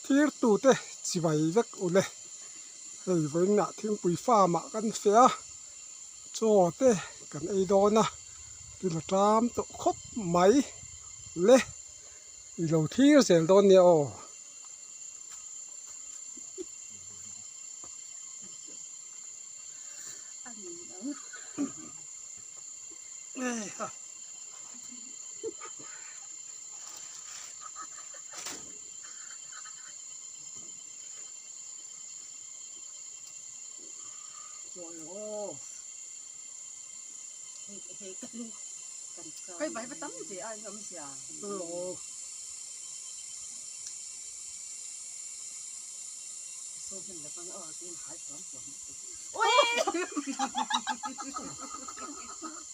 tir tu te chibai vek u le. Hei vaina thingpui farm ah kan fe a, chaw te kan ei dawn a, tin a tlam tawh khawp mai le, i lo thir zel dawn nia aw. Kai bai ba tam ti ai ngam sia. ໂອ້ຍ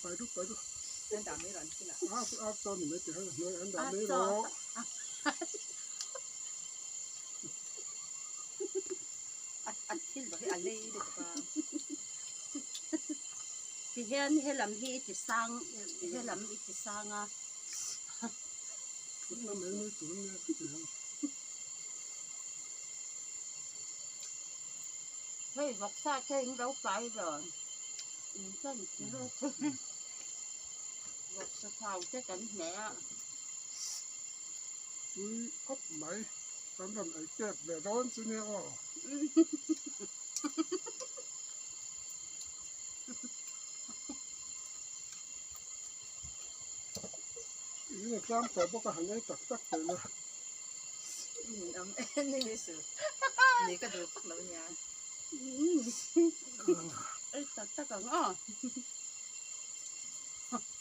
ໄປດູ ໄປດູ ອັນດາເມລອນກິນລະ ອາ ອາ ຈອນນີ້ແມ່ນຊິໃຫ້ ອັນດາເມລອນ ອັນ ອັນ ທີ່ບໍ່ໃຫ້ອັນເລເດກວ່າ ທີ່ເຫັນ ເຫັນລຳ ເຫັນ ເຮີ້ຍ ບັກຊາເທັງເຮົາໄປດອນ ອືມ ຊັ້ນຊິເລີກ ບັກສະເທົາເຈກັນແຫຼະ ອຸ້ຍ ກົດໄໝ ຕອນນັ້ນໄອ້ແກັບແຫຼະດອນຊິແນວ ນີ້ຄວາມແສບບໍ່ກະຫັນໄອ້ຕັກຕັກເລີຍນະ ອືມ ອັນນີ້ສຸ ນີ້ກະດູກເລີຍຍາ ອືມ ໄອ້ຕັກຕັກກະງໍ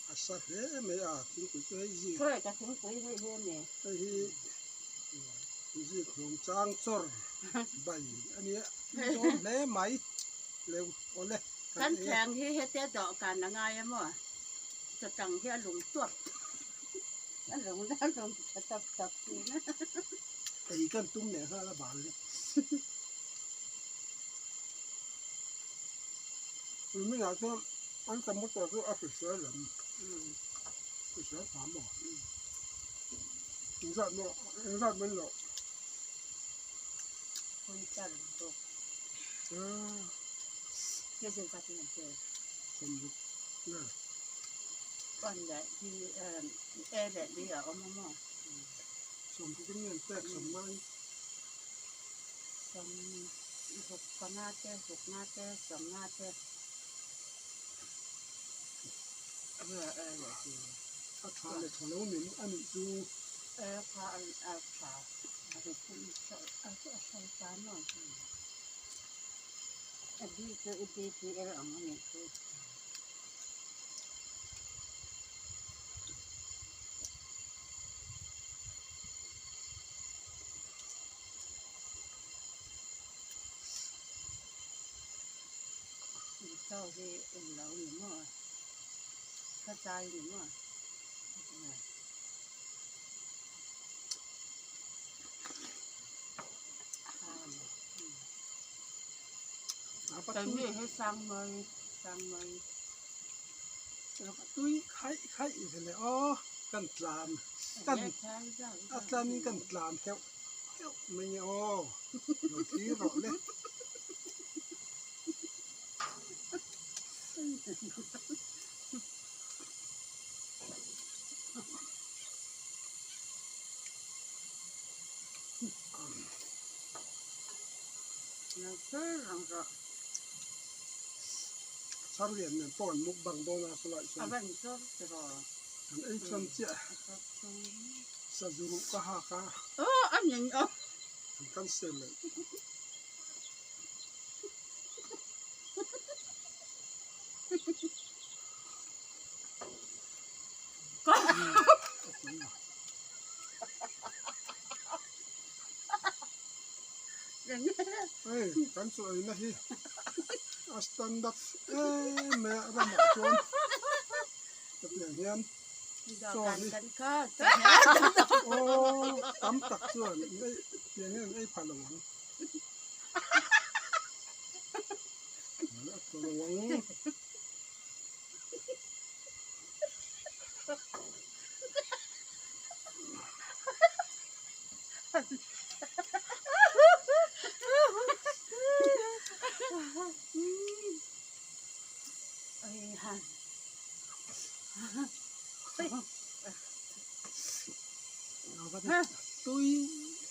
ອາຊາເຮເມອາ ທິງກຸຍເຮຊິ ເຄີຍກະທິງກຸຍເຮເຮເມ ເຮຊິ ໂຮງຈາງຈອນ ໃບ ອັນເນຍ ໂດນແນໄໝ ເລວ ໂອເລ ຄັນແຂງເຮເຮັດແຕ່ດອກການລະງ່າຍອະໝໍ ຈະຕັງເຮອາລົມຕວບ ອາລົມ ອາລົມຕະຕັບຕັບ ຕີກັນຕຸ້ມແນຫາລະບານເລີຍ. ມັນມີຫຼາຍເທື່ອ ອັນສະມຸດກໍຄືອາໄປເສືອແຫຼະ ອືມ ໄປເສືອສາມບໍ່ ອືມ ອີກຊາດເນາະ ອີກຊາດແມ່ນເນາະ ມັນຈັນຕົກ ເອີ ເຮັດຈັ່ງຊາດແມ່ນເຕີ ສົມມຸດນະ ກ່ອນແຫຼະທີ່ ເອີ ແອແດດດີອະ ເອົາມາໝໍ້ ອືມ ສົມທີ່ເປັນເງິນແຕກສົມໄວ້ ສອງ ຫົກກະໜ້າແຕ່ ຫົກໜ້າແຕ່ ສອງໜ້າແຕ່ ເອີ ເອີ ເອີ ອາຄາເລທະໂລມິນ ອັນນີ້ຢູ່ ເອີ ຄາ ອັນ ອາຄາ ອັນນີ້ຄື ອາ ອາ ອາຄາເນາະ ອັນນີ້ຄື ອັນນີ້ຄື ເອີ ອັນນີ້ຄື ເຈົ້າເຮັດເອົາເຫຼົ້ານີ້ມາ ກະຈາຍນີ້ມາ ຕອນນີ້ເຮັດສ້າງໃໝ່ ສ້າງໃໝ່ ແລ້ວກະຕຸ້ຍໄຂ່ ໄຂ່ອີກຫັ້ນແຫຼະ ອໍ ກັນຕາມ ກັນ ອັນນີ້ກັນຕາມແຖວ ແຖວ ແມ່ນ ອໍ ບາງທີເນາະເດ້ Sarvien men pon mukbang dona sulai sulai. Avan sor sero. An ei san cia. Sa zuru ka ha ka. Oh, an yang oh. Kan sele. Ei, kan suai na hi. A standard. Ei, me rama chuan. Ka piang hian. Dawhkan kan kha. Oh, tam tak chuan. Ei, piang hian ei pha lo ang. Pha lo ang.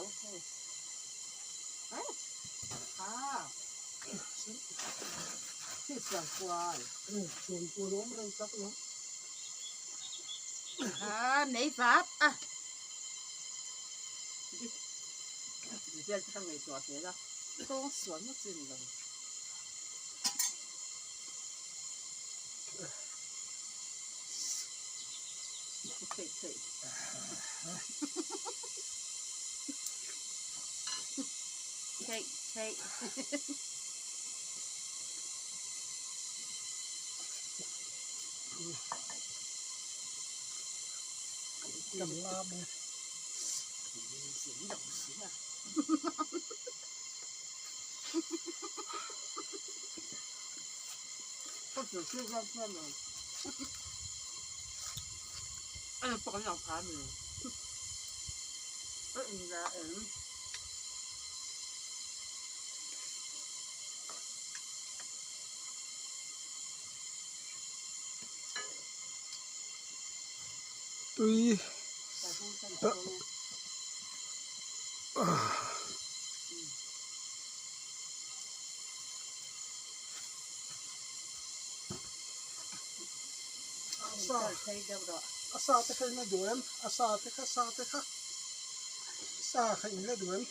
າໂອເຄ ເອີ ອ່າ ທີ່ສວນຄວາຍ ເອີ ສວນຄວາຍ ນ້ອງເລີຍຈັກເນາະ ອ່າ ເນຍຟັບ ອ່ະ ເດີນທາງໃນຕົວເສຍລະ ກອງສວນມັນຊິນເລີຍ. ກຳລາບເລີຍ. ກໍເສືອເຊື່ອຍາດເພື່ອນເລີຍ ອັນນີ້ປົກກະຕິເອົາພານເລີຍ ເອີ ອັນນີ້ລະ ເອີ. ຕຸ້ຍ ເອີ ອາສາ ອາສາເຕຄະ ມາດູເອັມ ອາສາເຕຄະ ອາສາເຕຄະ ອາສາເຄ ມາດູເອັມ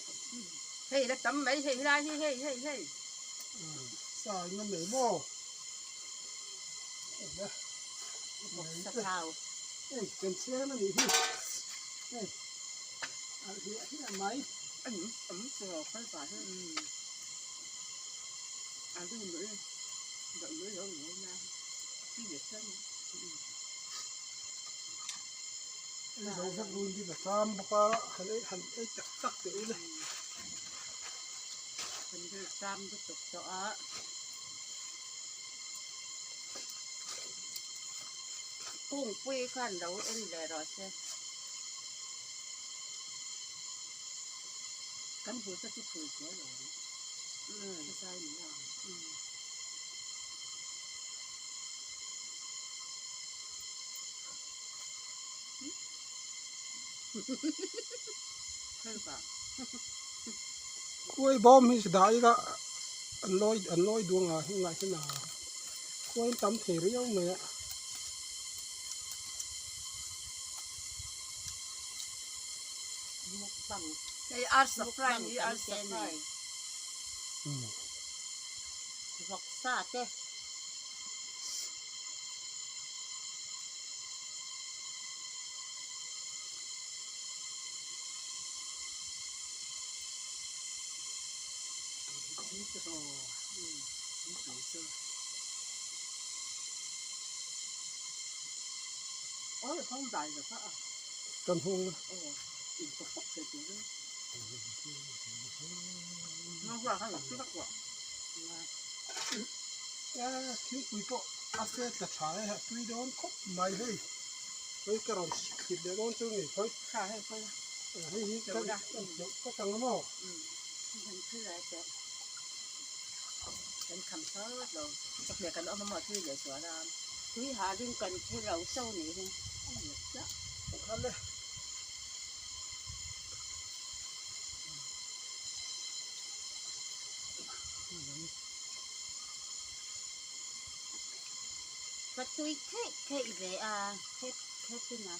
ເຮີຍ ລະຕຳໄວ້ ເຮີຍ ລາຍ ເຮີຍ ເຮີຍ ເຮີຍ ເຮີຍ ອາ ສາຍມາເມໂມ ເອີ ສະເທົາ ເອີ ເປັນເຊນອັນນີ້ ເຮີຍ ເຮີຍ ອາ ເຮີຍ ເຮີຍ ໄມ ອັນ ອັນ ເສືອໄຟຟ້າ ອືມ ອາ ລືມເລີຍ ເດີນເລີຍ ເດີນເລີຍນະ ທີ່ເດັດເຊິ່ງ ອືມ. ເອີ ເຮົາສັກລຸ້ນທີ່ແບບຕາມບໍ່ກະ ຄັນເອີ ຄັນເອີ ຈັກ ຈັກເດີເລີຍ ຄັນເດີຕາມບໍ່ຕົກເຈາະອະ ກຸ້ງປຸ້ຍຄັນເຮົາເອັນແລລໍເຊ ກັນຫົວຈະຊິຜືດຫົວຫຼອງ ເອີ ໃສ່ນີ້ລະ ອືມ. ກ້ວຍບອມມີສະດາອີກລະ ອັນນ້ອຍ ອັນນ້ອຍດວງອະ ເຫັນລະ ເຫັນລະ ກ້ວຍຕຳເທຣຽວແມ່ They are surprised, they are surprised. ອືມ ພວກຊາເຕ. ອໍ ໂອ້ຍ ຂອງໃດລະ ກັນຫົງ ເອີ ອີກກະປົກໃສ່ຕົວເລີຍ ນ້ອງວ່າໃຫ້ຄືກັກວ່າ ອາ ຄິວປຸຍໂປະ ອາເຊຕະຖາຍ ຕຸຍດອນຄົບໄມເລີຍ ເຮີຍ ກະຣອນຊິຄິດເດ ດອນເຈົ້ານີ້ ເຮີຍ ຂ້າໃຫ້ເພິ່ນ ເອີ ໃຫ້ເຮັດກັນ ເຈົ້າ ກໍຈັ່ງໝໍ້ ອືມ ມັນຄືອາຈະ ເປັນຄຳເທີດລາວ ຈັກເທື່ອກັນເອົາມາໝໍ້ທີ່ເດສວລາມ ຄຸຍຫາລຶ້ງກັນເທື່ອລາວເຈົ້ານີ້ ສຳຄັນເດ້. ປະຕຸຍເຄະເຄະອີເວອາເຄະເຄະຕິນະ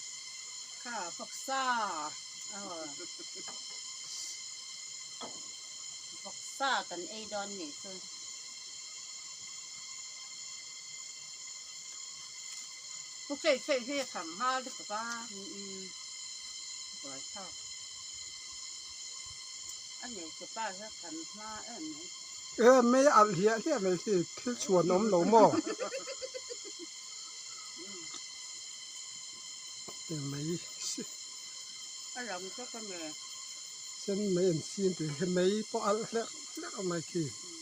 ຂ້າພວກຊາ ເອີ ພວກຊາກັນເອດອນນີ້ຄື ພວກເຄະເຄະເຄະຄັນຫາເລີຍກະວ່າ ອືມ ອືມ ວ່າຊາ ອັນນີ້ກະປາເຮັດຄັນຫາ ເອີ ແມ່ອັນເຮຍເຮຍແມ່ທີ່ ທີ່ສວນອມໂລໝໍ້ ອືມ ເປັນໄໝ ອາລຳເຈົ້າກະແມ່ ເຊັ່ນໄໝອັນຊີ້ນຕິ ເຫັນໄໝ ເພາະອັນແລກ ແລກເອົາໄມທີ່ ອືມ.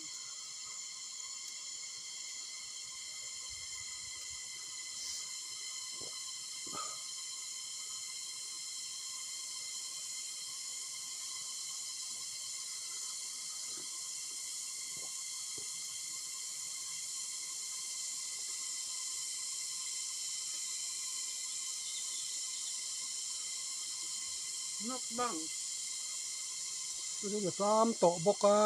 ນົກບັ້ງ ຄືວ່າຕາມເຕາະບົກກະ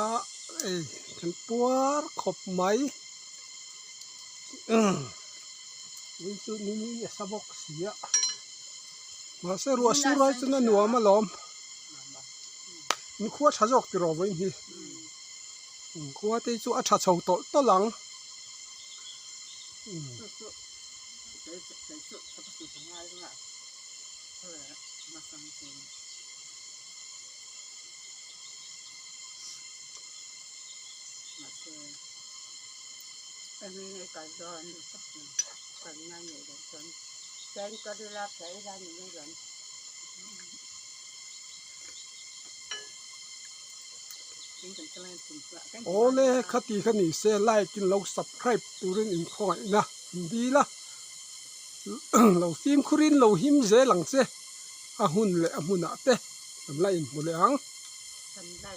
ເອີ ເປັນປວດຄົບໄໝ ອືມ ວິນຊູນີ ສະບົກເສຍ ມາເຊຣັວຊູຣາຍ ຈະນະໜວມມາຫຼອມ ມັນຄົວທະຈອກຕິລໍໄວ້ນີ້ ອືມ ຄົວຕິຊູອາທະເຊົາໂຕໂຕຫຼັງ ອືມ. ໂອເລ ຄະຕິຄະນີ ແຊ ໄລ ກິນເຫຼົ້າ ຊັບສະໄຄຣບ ຕູເຣນອິນຄອຍນະ ດີລະ ເຫຼົ້າຟີມຄູຣິນ ເຫຼົ້າຮິມເຊ ຫຼັງເຊ ອະຫຸນເລ ອະຫຸນນະເຕ ກຳໄລ ໝົດແລ້ວ ກຳໄລ.